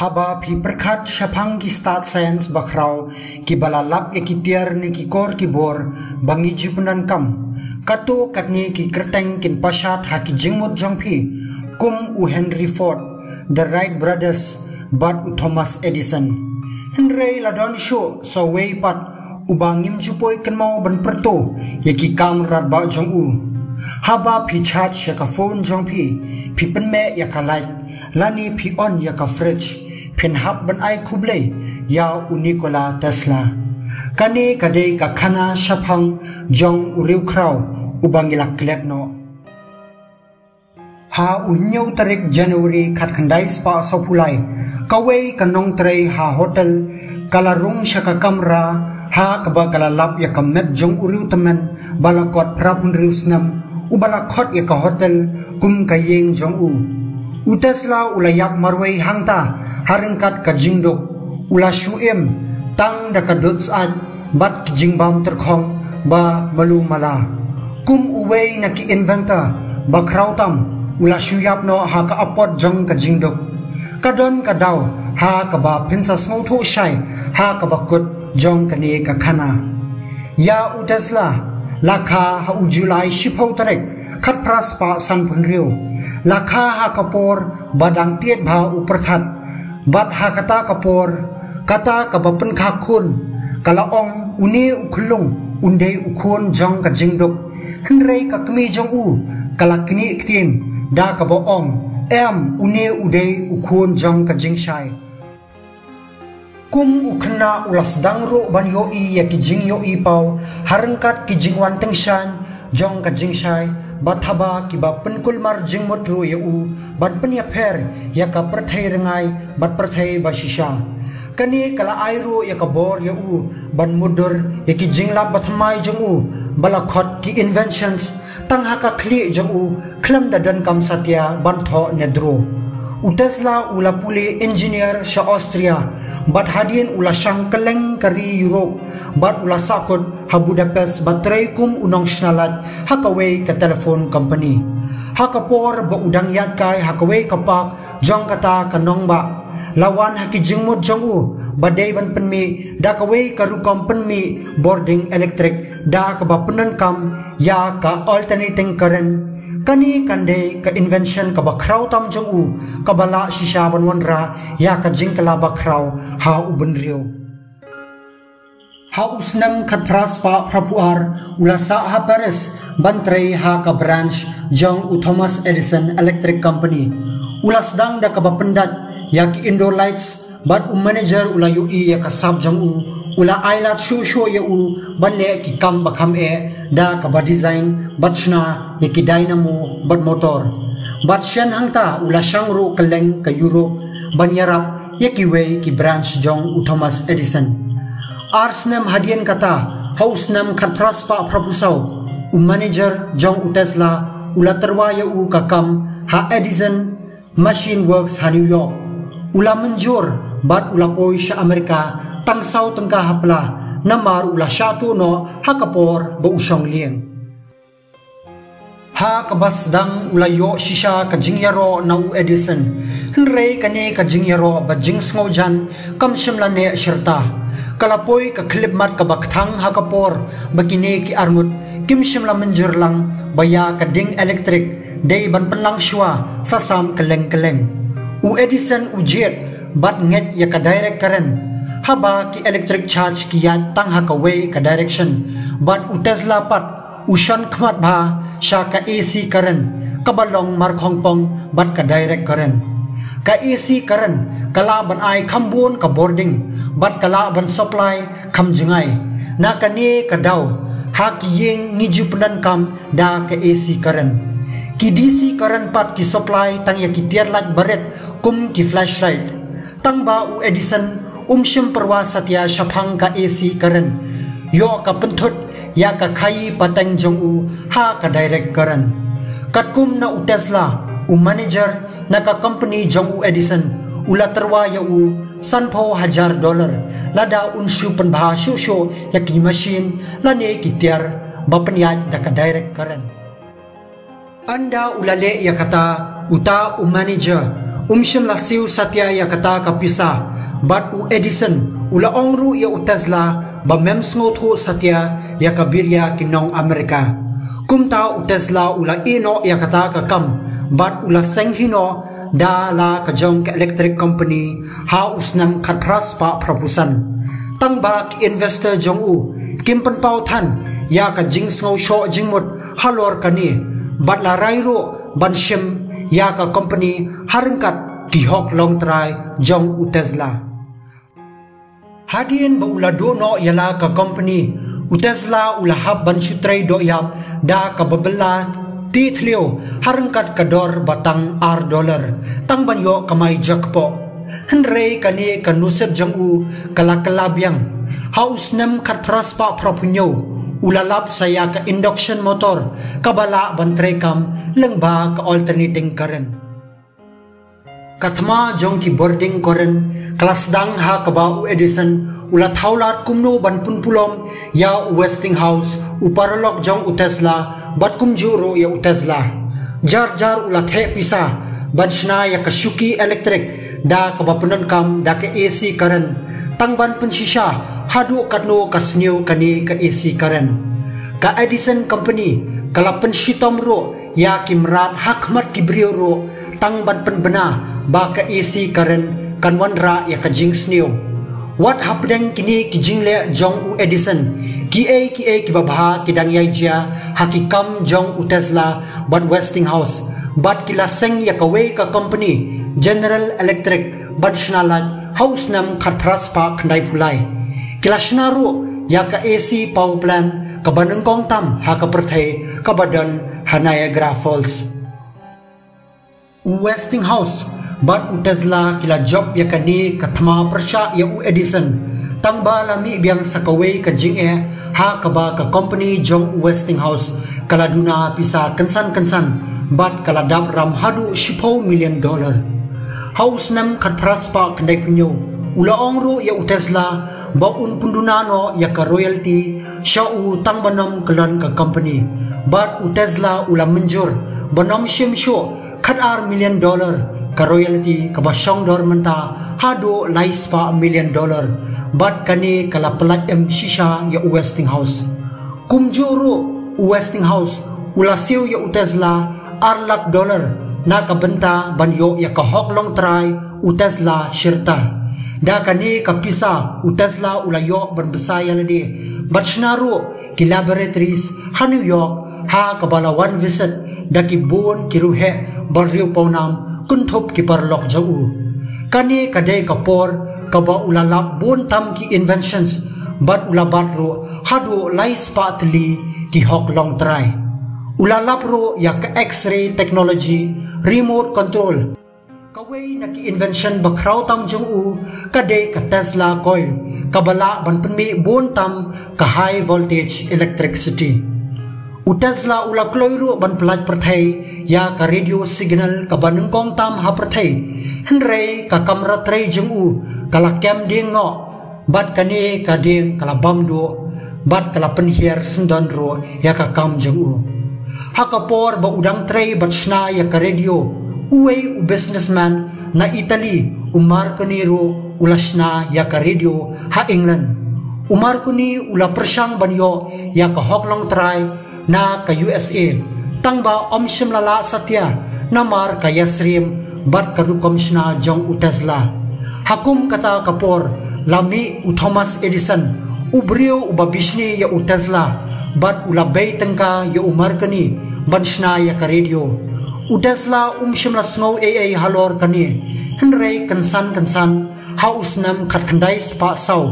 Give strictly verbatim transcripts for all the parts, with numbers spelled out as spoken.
Haba phi pyrkhat shaphang ki stad science bakhraw, kiba la lap ïa ki tiar ne ki kor ki bor ba ngi ju pyndonkam, katto katne ki kyrteng kin pashad ha ki jingmut jong phi, kum u Henry Ford, the Wright Brothers, bad u Thomas Edison. Hynrei la don shuh sa uwei pat uba ngim ju poi kynmaw ban pyrto ïa ki kam radbah jong u. Haba phi charge ïa ka phone jong phi, phi pynmeh ïa ka light, lane phi on ïa ka fridge, phin hap ban ai khublei ïa u Nikola Tesla. Kane ka dei ka khana shaphang jong u riewkhraw uba ngi la klet noh. Ha u hynñiew tarik January khatkhyndai spah sawphew lai, kawei ka nongtrei ha hotel ka la rung sha ka kamra ha kaba ka la lap ïa ka met jong u riewtymmen ba la kot phraphew hynriew snem, uba la khot ïa ka hotel kum ka ïing jong u. U Tesla u la ïap marwei hangta ha ryngkat ka jingduk. U la shu im tang da ka dud syaid bad ki jingbam tyrkhong ba malu mala. Kum uwei na ki inventor bakhraw tam, u la shu ïap noh ha ka apot jong ka jingduk. Ka don ka daw ha kaba phin sa sngewthuh shai ha kaba kut jong kane ka khana. Ïa u Tesla, la kha ha u July shiphew tarik, khatphra spah sanphew hynriew. La kha ha ka por ba dang tied bha u pyrthat. Bad ha kata ka por, kata kaba pynkha khun ka la ong une u khyllung un dei u khun jong ka jingduk. Hynrei ka kmie jong u ka la knieh ktien da kaba ong, em, une u dei u khun jong ka jingshai. Kum u khynnah u la sdang ruh ban ïohi ïa ki jingïohi paw ha ryngkat ki jingwan tyngshaiñ jong ka jingshai, bad haba kiba pynkulmar jingmut ruh ïa u ban pynïapher ïa ka pyrthei rngai bad pyrthei ba shisha. Kane ka la ai ruh ïa ka bor ïa u ban mutdur ïa ki jinglap bathymmai jong u ba la khot ki inventions, tang ha ka khlieh jong u khlem da donkam satia ban thoh ne draw. U Tesla u la pule engineer sha Austria, bad hadien u la shang kylleng ka ri Europe, bad u la sahkut ha Budapest ba trei kum u nongshna lait ha kawei ka telephone company. Ha ka por ba u dang ïaid kai ha kawei ka park jong kata ka nongbah, la wan ha ki jingmut jong u ba dei ban pynmih da kawei ka rukom pynmih bording elektrik da kaba pyndonkam ïa ka alternating current. Kane kan dei ka invention kaba khraw tam jong u, kaba lah shisha ban wanrah ïa ka jingkylla bakhraw ha u bynriew. Ha u snem khatphra spah phraphew ar, u la sah ha Paris ban trei ha ka branch jong u Thomas Edison Electric Company. U la sdang da kaba pyndait ïa ki indoor lights, bad u manager u la ïohi ïa ka sap jong u, u la ailad shuh shuh ïa u ban leh ki kam ba kham eh da kaba design bad shna ïa ki dynamo bad motor. Bad shen hangta u la shang ruh kylleng ka Europe ban ïarap ïa kiwei ki branch jong u Thomas Edison. Ar snem hadien kata, ha u snem khatphra spah phraphew saw, u manager jong u Tesla u la tyrwa ïa u ka kam ha Edison Machine Works ha New York. U la mynjur bad u la poi sha Amerika tang saw tyngka ha pla, namar u la shah tuh noh ha ka por ba u shong lieng. Ha kaba sdang u la ïoh shisha ka jingïaroh na u Edison. Hynrei kane ka jingïaroh ba jingsngewjan kam shym la neh shirta. Ka la poi ka khyllipmat kaba kthang ha ka por ba kine ki arngut kim shym la mynjur lang ba ïa ka ding elektrik dei ban pynlang shuwa sa sam kylleng kylleng. U Edison u jied bad ngeit ïa ka direct current, haba ki electric charge ki ïaid tang ha kawei ka direction. Bad u Tesla pat u shon khmat bha sha ka A C current, kaba long markhongpong bad ka direct current. Ka A C current ka lah ban ai kham bun ka bording bad ka lah ban supply kham jngai. Na kane ka daw, ha ki ïing ngi ju pyndonkam da ka A C current. Ki D C current pat ki supply tang ïa ki tiar light barit kum ki flashlight. Tang ba u Edison um shym pyrwa satia shaphang ka A C current. Ïoh ka pynthut ïa ka khaïi pateng jong u ha ka direct current. Katkum na u Tesla, u manager na ka company jong u Edison u la tyrwa ïa u sanphew hajar dollar lada un shu pynbha shuh shuh ïa ki machine lane ki tiar ba pynïaid da ka direct current. Ynda u la leh ïa kata, uta u manager Um shym la siew satia ïa kata ka pisa, bad u Edison u la ong ruh ïa u Tesla ba mem sngewthuh satia ïa ka biria ki nong Amerika. Kumta u Tesla u la ïeh noh ïa kata ka kam, bad u la seng hi noh da la ka jong ka electric company ha u snem khatphra spah phra phew san. Tang ba ki investor jong u kim pynpaw than ïa ka jingsngew shoh jingmut halor kane, bad la rai ruh ban shim ïa ka company ha ryngkat ki hok longtrai jong u Tesla. Hadien ba u la duh noh ïa la ka company, u Tesla u la hap ban shu trei doh ïap da kaba bylla ti thliew ha ryngkat ka dor ba tang ar dollar, tang ban ïoh kamai jakpoh. Hynrei kane ka nusip jong u ka la kylla biang. Ha u snem khatphra spah phra phew hynñiew u la lap sa ïa ka induction motor kaba lah ban trei kam lyngba ka alternating current. Ka thma jong ki bording current ka la sdang ha kaba u Edison u la thaw lad kumno ban pynpulom ïa u Westinghouse, u paralok jong u Tesla, bad kumjuh ruh ïa u Tesla. Jar jar u la theh pisa ban shna ïa ka shuki electric da kaba pyndonkam da ka A C current, tang ban pynshisha haduh katno ka sniew kane ka A C current. Ka Edison Company ka la pynshitom ruh ïa ki mrad ha khmat ki briew ruh, tang ban pynbna ba ka A C current kan wanrah ïa ka jingsniew. Wat hapdeng kine ki jingleh jong u Edison, kiei kiei kiba bha ki dang ïai jia ha ki kam jong u Tesla bad Westinghouse, bad ki la seng ïa kawei ka company, General Electric, ban shna lait ha u snem khatphra spah khyndai phew lai. Ki la shna ruh ïa ka A C power plant kaba nyngkong tam ha ka pyrthei, kaba don ha Niagara Falls. U Westinghouse bad u Tesla ki la jop ïa kane ka thma pyrshah ïa u Edison, tang ba la mih biang sa kawei ka jingeh ha kaba ka company jong u Westinghouse ka la duna pisa kynsan kynsan, bad ka la dap ram haduh shiphew million dollar. Ha u snem khatphra spah khyndai phew hynñiew u la ong ruh ïa u Tesla ba un pynduna noh ïa ka royalty sha u, tang ban ym kyllon ka company. Bad u Tesla u la mynjur ban ym shim shuh khatar million dollar ka royalty kaba shong dor mynta haduh lai spah million dollar. Bad kane ka la pyllait em shisha ïa u Westinghouse. Kumjuh ruh u Westinghouse u la siew ïa u Tesla ar lak dollar na ka bynta ban ïoh ïa ka hok longtrai u Tesla shirta. Da kane ka pisa u Tesla u la ïoh ban bsa ïa lade bad shna ruh ki laboratories ha New York, ha kaba la wan visit da ki bun ki riewheh bad riewpawnam, kynthup ki paralok jong u. Kane ka dei ka por kaba u la lap bun tam ki inventions bad u la bat ruh haduh lai spah tylli ki hok longtrai. U la lap ruh ïa ka X-ray technology, remote control. Kawei na ki invention ba khraw tam jong u ka dei ka Tesla coil, kaba lah ban pynmih bun tam ka high voltage electricity. U Tesla u la kloi ruh ban pyllait pyrthei ïa ka radio signal kaba nyngkong tam ha pyrthei. Hynrei ka kamra trei jong u ka la kem dieng noh, bad kane ka dieng ka la bam duh, bad ka la pynhiar syndon ruh ïa ka kam jong u. Ha ka por ba u dang trei bad shna ïa ka radio, uwei u businessman na Italy, u Marconi ruh u la shna ïa ka radio ha England. U Marconi u la pyrshang ban ïoh ïa ka hok longtrai na ka U S A, tang ba um shym la lah satia namar ka ïasyriem bad ka rukom shna jong u Tesla. Ha kum kata ka por la mih u Thomas Edison, u briew uba bishni ïa u Tesla, bad u la bei tyngka ïa u Marconi ban shna ïa ka radio. U Tesla um shym la sngew ei ei halor kane, hynrei kynsan kynsan ha u snem khatkhyndai spah saw,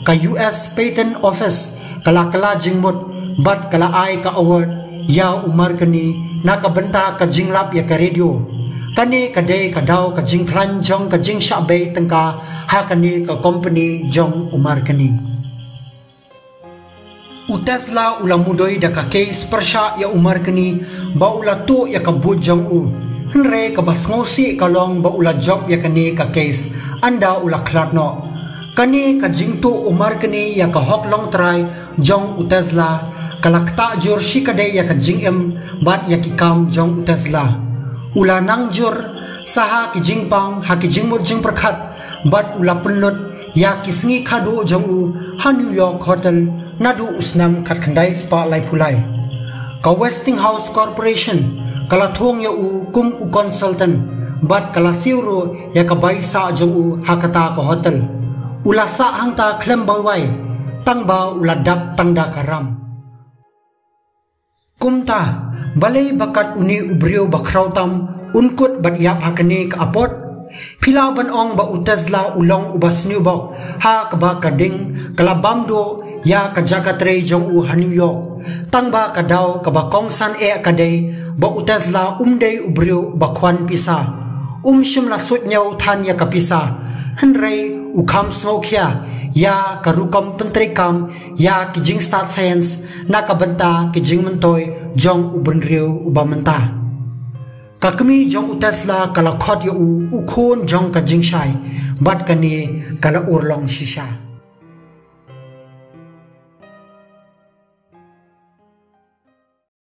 ka U S Patent Office ka la kylla jingmut bad ka la ai ka award ïa u Marconi na ka bynta ka jinglap ïa ka radio. Kane ka dei ka daw ka jingkhlaiñ jong ka jingshah bei tyngka ha kane ka company jong u Marconi. U Tesla u la mudui da ka case pyrshah ïa u Marconi ba u la tuh ïa ka buit jong u. Hynrei kaba sngewsih ka long ba u la jop ïa kane ka case ynda u la khlad noh. Kane ka jingtuh u Marconi ïa ka hok longtrai jong u Tesla ka la ktah jur shikatdei ïa ka jingim bad ïa ki kam jong u Tesla. U la nang jur Sa ha ki jingpang ha ki jingmut jingpyrkhat bad u la pynlut ïa ki sngi khadduh jong u ha New York Hotel naduh u snem khatkhyndai spah laiphew lai. Ka Westinghouse Corporation ka la thung ïa u kum u consultant bad ka la siew ruh ïa ka bai sah jong u ha kata ka hotel. U la sah hangta khlem bawei tang ba u la dap tang da ka ram. Kumta, balei ba kat une u briew ba khraw tam un kut bad ïap ha kane ka apot? Phi lah ban ong ba u Tesla u long uba sniew bok ha kaba ka ding ka la bam duh ïa ka jaka trei jong u ha New York. Tang ba ka daw kaba kongsan eh ka dei ba u Tesla um dei u briew ba khwan pisa. Um shym la suidñiew than ïa ka pisa. Hynrei u kham sngewkhia ïa ka rukom pyntreikam ïa ki jingstad science na ka bynta ki jingmyntoi jong u bynriew uba mynta. Ka kmie jong u Tesla ka la khot ïa u u khun jong ka jingshai bad kane ka la urlong shisha.